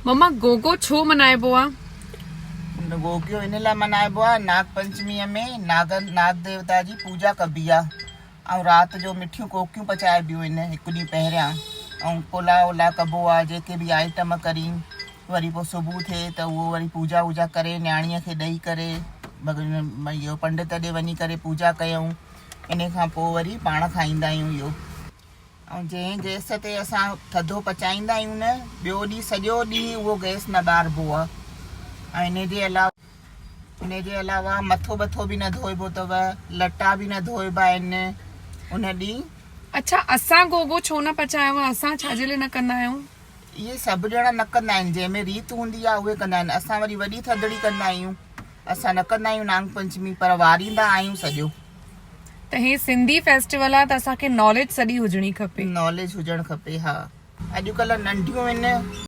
ماما گوگو ڇو منائبو آ؟ گوگيو ان لاء منائبو آ ناگ پنچميء ۾ ناگن ناگ ديوتا جي پوڄا ڪبي آ ۽ رات جو مٺيون ڪوڪيون پچائبيون آهن هڪ ڏينهن پهريان ۽ پلاء ولاء ڪبو آ جيڪي به آئٽم ڪرين وري پوء صبح ٿئي ته اهو وري پوڄا ووڄا ڪري نياڻيء کي ڏئي ڪري اهو پنڊت ڏي وڃي ڪري پوڄا ڪيون ان کان پوء وري پاڻ کائيندا آهيون اهو. ۽ جنهن گئس تي اسان ٿڌو پچائيندا آهيون نه ٻيو ڏينهن سڄو ڏينهن اهو گئس نه ٻاربو آهي ۽ ان جي علاوه ان جي علاوه مٿو ٻٿو به نه ڌوئبو اٿو لٽا به نه ڌوئبا آهن ان ڏينهن. اڇا اسان گوگو ڇو نه پچايو آهي اسان ڇا جي لاء نه ڪندا آهيون. اهي سڀ ڄڻا نه ڪندا آهن جنهن ۾ ريت هوندي آهي اهي ڪندا آهن اسان وري وڏي ٿڌڙي ڪندا آهيون اسان نه ڪندا آهيون نانگ پنچمي پر واريندا آهيون سڄو. ته هي سنڌي فيسٽيول آ ته اسان کي ناليج سڄي هجڻي کپي. ناليج هجڻ کپي ها. اڄڪلهه ننڍيون آهن.